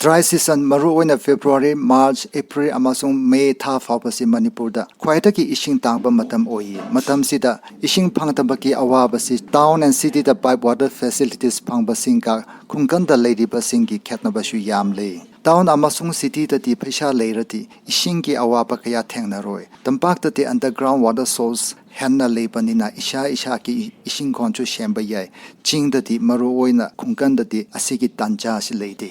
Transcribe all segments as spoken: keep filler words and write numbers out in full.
Dry season, ꯃꯔꯨꯑꯣꯏꯅ February, March, April ꯑꯃꯁꯨꯡ May ꯊꯥ ꯐꯥꯎꯕꯁꯤ ꯃꯅꯤꯄꯨꯔꯗ ꯈ꯭ꯋꯥꯏꯗꯒꯤ ꯏꯁꯤꯡ ꯇꯥꯡꯕ ꯃꯇꯝ ꯑꯣꯏꯌꯦ꯫ ꯃꯇꯝꯁꯤꯗ ꯏꯁꯤꯡ ꯐꯪꯗꯕꯒꯤ ꯑꯋꯥꯕꯁꯤ town and cityꯗ pipe water facilities ꯐꯪꯕꯁꯤꯡꯒ ꯈꯨꯡꯒꯪꯗ ꯂꯩꯔꯤꯕꯁꯤꯡꯒꯤ ꯈꯦꯠꯅꯕꯁꯨ ꯌꯥꯝ ꯂꯩ꯫ Town ꯑꯃꯁꯨꯡ cityꯗꯗꯤ ꯄꯩꯁꯥ ꯂꯩꯔꯗꯤ ꯏꯁꯤꯡꯒꯤ ꯑꯋꯥꯕ ꯀꯌꯥ ꯊꯦꯡꯅꯔꯣꯏ꯫ ꯇꯝꯄꯥꯛꯇꯗꯤ underground water source ꯍꯦꯟꯅ ꯂꯩꯕꯅꯤꯅ ꯏꯁꯥ ꯏꯁꯥꯒꯤ ꯏꯁꯤꯡ ꯈꯣꯡꯁꯨ ꯁꯦꯝꯕ ꯌꯥꯏ꯫ ꯆꯤꯡꯗꯗꯤ, ꯃꯔꯨꯑꯣꯏꯅ ꯈꯨꯡꯒꯪꯗꯗꯤ, ꯑꯁꯤꯒꯤ ꯇꯥꯟꯖꯥꯁꯤ ꯂꯩꯇꯦ꯫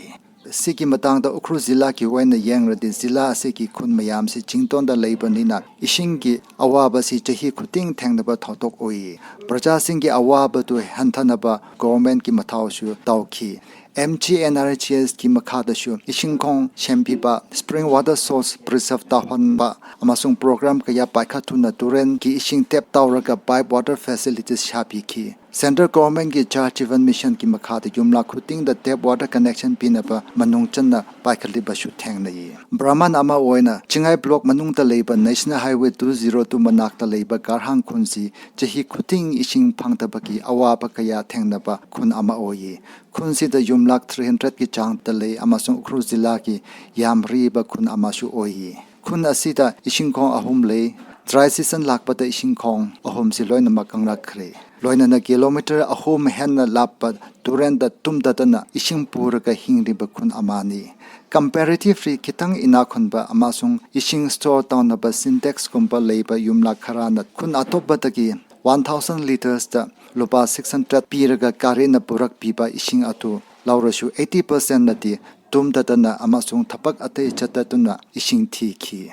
ꯁꯤꯒꯤ ꯃꯇꯥꯡꯗ ꯎꯈ꯭ꯔꯨꯜ ꯖꯤꯂꯥꯒꯤ ꯑꯣꯏꯅ ꯌꯦꯡꯂꯗꯤ, ꯖꯤꯂꯥ ꯑꯁꯤꯒꯤ ꯈꯨꯟ ꯃꯌꯥꯝꯁꯤ ꯆꯤꯡꯗꯣꯟꯗ ꯂꯩꯕꯅꯤꯅ ꯏꯁꯤꯡꯒꯤ ꯑꯋꯥꯕꯁꯤ ꯆꯍꯤ ꯈꯨꯗꯤꯡ ꯊꯦꯡꯅꯕ ꯊꯧꯗꯣꯛ ꯑꯣꯏꯌꯦ꯫ ꯄ꯭ꯔꯖꯥꯁꯤꯡꯒꯤ ꯑꯋꯥꯕꯗꯨ ꯍꯟꯊꯅꯕ governmentꯀꯤ ꯃꯊꯧꯁꯨ ꯇꯧꯈꯤ꯫ MGNREGSꯀꯤ ꯃꯈꯥꯗꯁꯨ ꯏꯁꯤꯡ ꯈꯣꯡ ꯁꯦꯝꯕꯤꯕ, spring water source preserve ꯇꯧꯍꯟꯕ ꯑꯃꯁꯨꯡ program ꯀꯌꯥ ꯄꯥꯏꯈꯠꯇꯨꯅ ꯇꯨꯔꯦꯜꯒꯤ ꯏꯁꯤꯡ tap ꯇꯧꯔꯒ pipe water facilities ꯁꯥꯕꯤꯈꯤ꯫ Central governmentꯀꯤ Jal Jeevan Missionꯒꯤ ꯃꯈꯥꯗ ꯌꯨꯝꯂꯛ ꯈꯨꯗꯤꯡꯗ tap water connection ꯄꯤꯅꯕ ꯃꯅꯨꯡ ꯆꯟꯅ ꯄꯥꯏꯈꯠꯂꯤꯕꯁꯨ ꯊꯦꯡꯅꯩ꯫ ꯄ꯭ꯔꯃꯥꯟ ꯑꯃ ꯑꯣꯏꯅ, ꯆꯤꯡꯉꯥꯏ block ꯃꯅꯨꯡꯗ ꯂꯩꯕ National Highway two zero two ꯃꯅꯥꯛꯇ ꯂꯩꯕ ꯒꯥꯔꯍꯥꯡ ꯈꯨꯟꯁꯤ ꯆꯍꯤ ꯈꯨꯗꯤꯡ ꯏꯁꯤꯡ ꯐꯪꯗꯕꯒꯤ ꯑꯋꯥꯕ ꯀꯌꯥ ꯊꯦꯡꯅꯕ ꯈꯨꯟ ꯑꯃ ꯑꯣꯏꯌꯦ꯫ ꯈꯨꯟꯁꯤꯗ ꯌꯨꯝꯂꯛ three hundredꯀꯤ ꯆꯥꯡꯗ ꯂꯩ ꯑꯃꯁꯨꯡ ꯎꯈ꯭ꯔꯨꯜ ꯖꯤꯂꯥꯒꯤ ꯌꯥꯝꯔꯤꯕ ꯈꯨꯟ ꯑꯃꯁꯨ ꯑꯣꯏꯌꯦ꯫ ꯈꯨꯟ ꯑꯁꯤꯗ ꯏꯁꯤꯡ ꯈꯣꯡ ꯑꯍꯨꯝ ꯂꯩ꯫ Dry season ꯂꯥꯛꯄꯗ ꯏꯁꯤꯡ ꯈꯣꯡ ꯑꯍꯨꯝꯁꯤ ꯂꯣꯏꯅꯃꯛ ꯀꯪꯂꯛꯈ꯭ꯔꯦ꯫ ꯂꯣꯏꯅꯅ kilometre ꯑꯍꯨꯝ ꯍꯦꯟꯅ ꯂꯥꯞꯄ ꯇꯨꯔꯦꯟꯗ ꯇꯨꯝꯗꯗꯅ ꯏꯁꯤꯡ ꯄꯨꯔꯒ ꯍꯤꯡꯂꯤꯕ ꯈꯨꯟ ꯑꯃꯅꯤ꯫ Comparatively ꯈꯤꯇꯪ ꯏꯅꯥꯛ ꯈꯨꯟꯕ ꯑꯃꯁꯨꯡ ꯏꯁꯤꯡ store ꯇꯧꯅꯕ Sintexꯀꯨꯝꯕ ꯂꯩꯕ ꯌꯨꯝꯂꯛ ꯈꯔꯅ ꯈꯨꯟ ꯑꯇꯣꯞꯄꯗꯒꯤ one thousand litresꯇ ꯂꯨꯄꯥ six hundred ꯄꯤꯔꯒ ꯒꯥꯔꯤꯅ ꯄꯨꯔꯛꯄꯤꯕ ꯏꯁꯤꯡ ꯑꯗꯨ ꯂꯧꯔꯁꯨ, eighty percentꯅꯗꯤ ꯇꯨꯝꯗꯗꯅ ꯑꯃꯁꯨꯡ ꯊꯕꯛ ꯑꯇꯩ ꯆꯠꯇꯗꯨꯅ ꯏꯁꯤꯡ ꯊꯤꯈꯤ꯫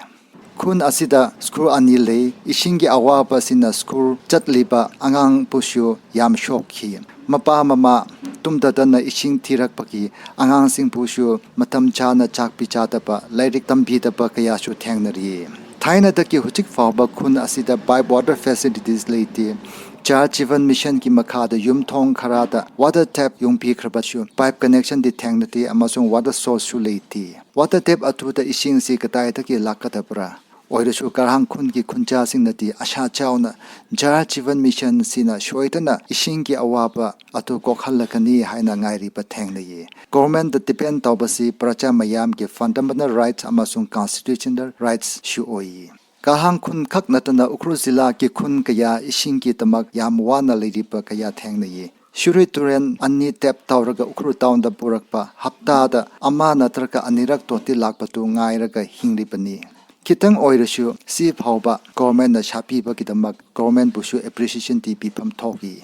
ꯈꯨꯟ ꯑꯁꯤꯗ school ꯑꯅꯤ ꯂꯩ꯫ ꯏꯁꯤꯡꯒꯤ ꯑꯋꯥꯕ ꯑꯁꯤꯅ school ꯆꯠꯂꯤꯕ ꯑꯉꯥꯡꯕꯨꯁꯨ ꯌꯥꯝ ꯁꯣꯛꯈꯤ꯫ ꯃꯄꯥ ꯃꯃꯥ ꯇꯨꯝꯗꯗꯅ ꯏꯁꯤꯡ ꯊꯤꯔꯛꯄꯒꯤ ꯑꯉꯥꯡꯁꯤꯡꯕꯨꯁꯨ ꯃꯇꯝ ꯆꯥꯅ ꯆꯥꯛ ꯄꯤꯖꯗꯕ, ꯂꯥꯏꯔꯤꯛ ꯇꯝꯕꯤꯗꯕ ꯀꯌꯥꯁꯨ ꯊꯦꯡꯅꯔꯤ꯫ ꯊꯥꯏꯅꯗꯒꯤ ꯍꯧꯖꯤꯛ ꯐꯥꯎꯕ ꯈꯨꯟ ꯑꯁꯤꯗ pipe water facilities ꯂꯩꯇꯦ꯫ Jal Jeevan Missionꯒꯤ ꯃꯈꯥꯗ ꯌꯨꯝꯊꯣꯡ ꯈꯔꯗ water tap ꯌꯨꯡꯕꯤꯈ꯭ꯔꯕꯁꯨ, pipe connectionꯗꯤ ꯊꯦꯡꯅꯗꯦ ꯑꯃꯁꯨꯡ water sourceꯁꯨ ꯂꯩꯇꯦ꯫ Water tap ꯑꯗꯨꯗ ꯏꯁꯤꯡꯁꯤ ꯀꯗꯥꯏꯗꯒꯤ ꯂꯥꯛꯀꯗꯕ꯭ꯔꯥ? ꯑꯣꯏꯔꯁꯨ ꯀꯔꯥꯡ ꯈꯨꯟꯒꯤ ꯈꯨꯟꯖꯥꯁꯤꯡꯅꯗꯤ ꯑꯁꯥ ꯆꯥꯎꯅ ꯖꯜ ꯖꯤꯕꯟ ꯃꯤꯁꯟ ꯁꯤꯅ ꯁꯣꯏꯗꯅ ꯏꯁꯤꯡꯒꯤ ꯑꯋꯥꯕ ꯑꯗꯨ ꯀꯣꯛꯍꯜꯂꯛꯀꯅꯤ ꯍꯥꯏꯅ ꯉꯥꯏꯔꯤꯕ ꯊꯦꯡꯅꯩ꯫ ꯒꯣꯔꯃꯦꯟꯗ ꯗꯤꯄꯦꯟ ꯇꯧꯕꯁꯤ ꯄ꯭ꯔꯖꯥ ꯃꯌꯥꯝꯒꯤ ꯐꯟꯗꯥꯃꯦꯟꯇꯦꯜ ꯔꯥꯏꯠꯁ ꯑꯃꯁꯨꯡ ꯀꯟꯁꯇꯤꯇ꯭ꯌꯨꯁꯅꯦꯜ ꯔꯥꯏꯠꯁꯁꯨ ꯑꯣꯏ꯫ ꯀꯔꯥꯡ ꯈꯨꯟ ꯈꯛ ꯅꯠꯇꯅ ꯎꯈ꯭ꯔꯨꯜ ꯖꯤꯂꯥꯒꯤ ꯈꯨꯟ ꯀꯌꯥ ꯏꯁꯤꯡꯒꯤꯗꯃꯛ ꯌꯥꯝ ꯋꯥꯅ ꯂꯩꯔꯤꯕ ꯀꯌꯥ ꯊꯦꯡꯅꯩ꯫ ꯁꯤꯔꯨꯏ ꯇꯨꯔꯦꯜ ꯑꯅꯤ ꯇꯦꯞ ꯇꯧꯔꯒ ꯎꯈ꯭ꯔꯨꯜ ꯇꯥꯎꯟꯗ ꯄꯨꯔꯛꯄ ꯍꯞꯇꯥꯗ ꯑꯃ ꯅꯠꯇ꯭ꯔꯒ ꯑꯅꯤꯔꯛ ꯇꯣꯇꯤ ꯂꯥꯛꯄꯗꯨ ꯉꯥꯏꯔꯒ ꯍꯤꯡꯂꯤꯕꯅꯤ꯫ ꯈꯤꯇꯪ ꯑꯣꯏꯔꯁꯨ ꯁꯤ ꯐꯥꯎꯕ ꯒꯣꯔꯃꯦꯟꯅ ꯁꯥꯄꯤꯕꯒꯤꯗꯃꯛ ꯒꯣꯔꯃꯦꯟꯕꯨꯁꯨ ꯑꯦꯄ꯭ꯔꯤꯁꯤꯌꯦꯁꯟꯗꯤ ꯄꯤꯐꯝ ꯊꯣꯛꯏ꯫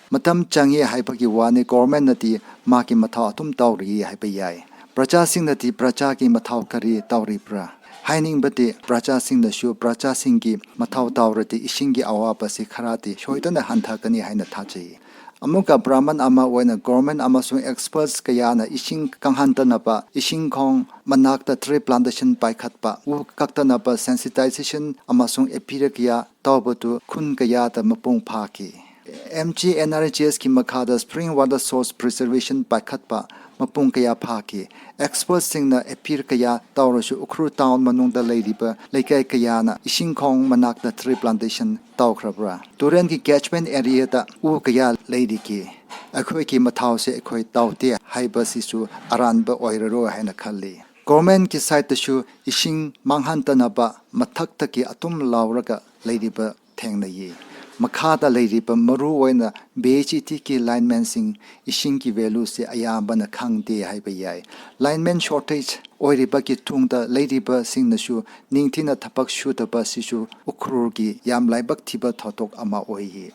ꯃꯇꯝ ꯆꯪꯏ ꯍꯥꯏꯕꯒꯤ ꯋꯥꯅꯤ, ꯒꯣꯔꯃꯦꯟꯅꯗꯤ ꯃꯥꯒꯤ ꯃꯊꯧ ꯑꯗꯨꯝ ꯇꯧꯔꯤ ꯍꯥꯏꯕ ꯌꯥꯏ꯫ ꯄ꯭ꯔꯖꯥꯁꯤꯡꯅꯗꯤ ꯄ꯭ꯔꯖꯥꯒꯤ ꯃꯊꯧ ꯀꯔꯤ ꯇꯧꯔꯤꯕ꯭ꯔꯥ? ꯍꯥꯏꯅꯤꯡꯕꯗꯤ ꯄ꯭ꯔꯖꯥꯁꯤꯡꯅꯁꯨ ꯄ꯭ꯔꯖꯥꯁꯤꯡꯒꯤ ꯃꯊꯧ ꯇꯧꯔꯗꯤ ꯏꯁꯤꯡꯒꯤ ꯑꯋꯥꯕꯁꯤ ꯈꯔꯗꯤ ꯁꯣꯏꯗꯅ ꯍꯟꯊꯒꯅꯤ ꯍꯥꯏꯅ ꯊꯥꯖꯩ꯫ ꯑꯃꯨꯛꯀ ꯄ꯭ꯔꯃꯥꯟ ꯑꯃ ꯑꯣꯏꯅ ꯒꯣꯔꯃꯦꯟ ꯑꯃꯁꯨꯡ ꯑꯦꯛꯁꯄꯔꯠꯁ ꯀꯌꯥꯅ ꯏꯁꯤꯡ ꯀꯪꯍꯟꯗꯅꯕ, ꯏꯁꯤꯡ ꯈꯣꯡ ꯃꯅꯥꯛꯇ ꯇ꯭ꯔꯤ ꯄ꯭ꯂꯥꯟꯇꯦꯁꯟ ꯄꯥꯏꯈꯠꯄ, ꯎ ꯀꯛꯇꯅꯕ ꯁꯦꯟꯁꯤꯇꯥꯏꯖꯦꯁꯟ ꯑꯃꯁꯨꯡ ꯑꯦꯄꯤꯌꯔ ꯀꯌꯥ ꯇꯧꯕꯗꯨ ꯈꯨꯟ ꯀꯌꯥꯗ ꯃꯄꯨꯡ ꯐꯥꯈꯤ꯫ M G N R G ꯑꯦꯁꯀꯤ ꯃꯈꯥꯗ ꯁ꯭ꯄ꯭ꯔꯤꯡ ꯋꯥꯇꯔ ꯁꯣꯔꯁ ꯄ꯭ꯔꯤꯖꯔꯕꯦꯁꯟ ꯄꯥꯏꯈꯠꯄ ꯃꯄꯨꯡ ꯀꯌꯥ ꯐꯥꯈꯤ꯫ ꯑꯦꯛꯁꯄꯔꯠꯁꯤꯡꯅ ꯑꯦꯄꯤꯌꯔ ꯀꯌꯥ ꯇꯧꯔꯁꯨ ꯎꯈ꯭ꯔꯨꯜ ꯇꯥꯎꯟ ꯃꯅꯨꯡꯗ ꯂꯩꯔꯤꯕ ꯂꯩꯀꯥꯏ ꯀꯌꯥꯅ ꯏꯁꯤꯡ ꯈꯣꯡ ꯃꯅꯥꯛꯇ ꯇ꯭ꯔꯤ ꯄ꯭ꯂꯥꯟꯇꯦꯁꯟ ꯇꯧꯈ꯭ꯔꯕ꯭ꯔꯥ? ꯇꯨꯔꯦꯜꯒꯤ ꯀꯦꯆꯃꯦꯟ ꯑꯦꯔꯤꯌꯥꯗ ꯎ ꯀꯌꯥ ꯂꯩꯔꯤꯒꯦ? ꯑꯩꯈꯣꯏꯒꯤ ꯃꯊꯧꯁꯦ ꯑꯩꯈꯣꯏ ꯇꯧꯗꯦ ꯍꯥꯏꯕꯁꯤꯁꯨ ꯑꯔꯥꯟꯕ ꯑꯣꯏꯔꯔꯣꯏ ꯍꯥꯏꯅ ꯈꯜꯂꯤ꯫ ꯒꯣꯔꯃꯦꯟꯒꯤ ꯁꯥꯏꯠꯇꯁꯨ ꯏꯁꯤꯡ ꯃꯥꯡꯍꯟꯗꯅꯕ ꯃꯊꯛꯇꯒꯤ ꯑꯗꯨꯝ ꯂꯧꯔꯒ ꯂꯩꯔꯤꯕ ꯊꯦꯡꯅꯩ꯫ ꯃꯈꯥꯗ ꯂꯩꯔꯤꯕ ꯃꯔꯨ ꯑꯣꯏꯅ ꯚꯤ ꯑꯩꯆ ꯏ ꯇꯤꯒꯤ ꯂꯥꯏꯟꯃꯦꯟꯁꯤꯡ ꯏꯁꯤꯡꯒꯤ ꯚꯦꯂꯨꯁꯦ ꯑꯌꯥꯝꯕꯅ ꯈꯪꯗꯦ ꯍꯥꯏꯕ ꯌꯥꯏ꯫ ꯂꯥꯏꯟꯃꯦꯟ ꯁꯣꯔꯇꯦꯖ ꯑꯣꯏꯔꯤꯕꯒꯤ ꯇꯨꯡꯗ ꯂꯩꯔꯤꯕꯁꯤꯡꯅꯁꯨ ꯅꯤꯡꯊꯤꯅ ꯊꯕꯛ ꯁꯨꯗꯕ ꯑꯁꯤꯁꯨ ꯎꯈ꯭ꯔꯨꯜꯒꯤ ꯌꯥꯝ ꯂꯥꯏꯕꯛ ꯊꯤꯕ ꯊꯧꯗꯣꯛ ꯑꯃ ꯑꯣꯏꯌꯦ꯫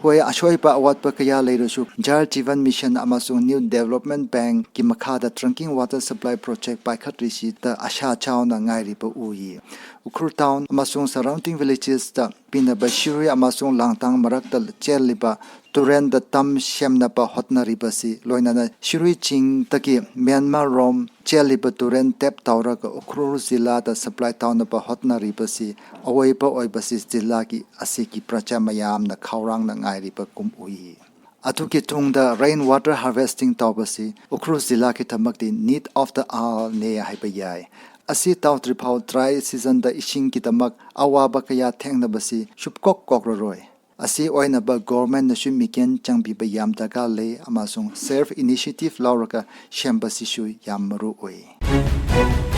ꯍꯣꯏ, ꯑꯁꯣꯏꯕ ꯑꯋꯥꯠꯄ ꯀꯌꯥ ꯂꯩꯔꯁꯨ ꯖꯜ ꯖꯤꯕꯟ ꯃꯤꯁꯟ ꯑꯃꯁꯨꯡ ꯅ꯭ꯌꯨ ꯗꯦꯕꯂꯞꯃꯦꯟ ꯕꯦꯡꯛꯀꯤ ꯃꯈꯥꯗ ꯗ꯭ꯔꯤꯡꯀꯤꯡ ꯋꯥꯇꯔ ꯁꯄ꯭ꯂꯥꯏ ꯄ꯭ꯔꯣꯖꯦꯛ ꯄꯥꯏꯈꯠꯂꯤꯁꯤꯗ ꯑꯁꯥ ꯆꯥꯎꯅ ꯉꯥꯏꯔꯤꯕ ꯎꯏ꯫ ꯎꯈ꯭ꯔꯨꯜ ꯇꯥꯎꯟ ꯑꯃꯁꯨꯡ ꯁꯔꯥꯎꯟꯗꯤꯡ ꯚꯤꯂꯦꯖꯦꯁꯇ ꯄꯤꯅꯕ ꯁꯤꯔꯨꯏ ꯑꯃꯁꯨꯡ ꯂꯥꯡꯇꯥꯡ ꯃꯔꯛꯇ ꯆꯦꯜꯂꯤꯕ ꯇꯨꯔꯦꯜꯗ ꯗꯥꯝ ꯁꯦꯝꯅꯕ ꯍꯣꯠꯅꯔꯤꯕꯁꯤ, ꯂꯣꯏꯅꯅ ꯁꯤꯔꯨꯏ ꯆꯤꯡꯗꯒꯤ ꯃ꯭ꯌꯥꯟꯃꯥꯔ ꯔꯣꯝ ꯆꯦꯜꯂꯤꯕ ꯇꯨꯔꯦꯜ ꯇꯦꯞ ꯇꯧꯔꯒ ꯎꯈ꯭ꯔꯨꯜ ꯖꯤꯂꯥꯗ ꯁꯄ꯭ꯂꯥꯏ ꯇꯧꯅꯕ ꯍꯣꯠꯅꯔꯤꯕꯁꯤ ꯑꯋꯣꯏꯕ ꯑꯣꯏꯕꯁꯤ ꯖꯤꯂꯥꯒꯤ ꯑꯁꯤꯒꯤ ꯄ꯭ꯔꯖꯥ ꯃꯌꯥꯝꯅ ꯈꯧꯔꯥꯡꯅ ꯉꯥꯏꯔꯤꯕ ꯀꯨꯝ ꯎꯏ꯫ ꯑꯗꯨꯒꯤ ꯇꯨꯡꯗ ꯔꯦꯟ ꯋꯥꯇꯔ ꯍꯥꯔꯚꯦꯁꯇꯤꯡ ꯇꯧꯕꯁꯤ ꯎꯈ꯭ꯔꯨꯜ ꯖꯤꯂꯥꯒꯤꯗꯃꯛꯇꯤ ꯅꯤꯗ ꯑꯣꯐ ꯗ ꯑꯋꯥꯔꯅꯦ ꯍꯥꯏꯕ ꯌꯥꯏ꯫ ꯑꯁꯤ ꯇꯧꯗ꯭ꯔꯤꯐꯥꯎ dry seasonꯗ ꯏꯁꯤꯡꯒꯤꯗꯃꯛ ꯑꯋꯥꯕ ꯀꯌꯥ ꯊꯦꯡꯅꯕꯁꯤ ꯁꯨꯞꯀꯣꯛ ꯀꯣꯛꯂꯔꯣꯏ꯫ ꯑꯁꯤ ꯑꯣꯏꯅꯕ governmentꯅꯁꯨ ꯃꯤꯠꯌꯦꯡ ꯆꯪꯕꯤꯕ ꯌꯥꯝ ꯗꯔꯀꯥꯔ ꯂꯩ ꯑꯃꯁꯨꯡ self initiative ꯂꯧꯔꯒ ꯁꯦꯝꯕꯁꯤꯁꯨ ꯌꯥꯝ ꯃꯔꯨ ꯑꯣꯏ꯫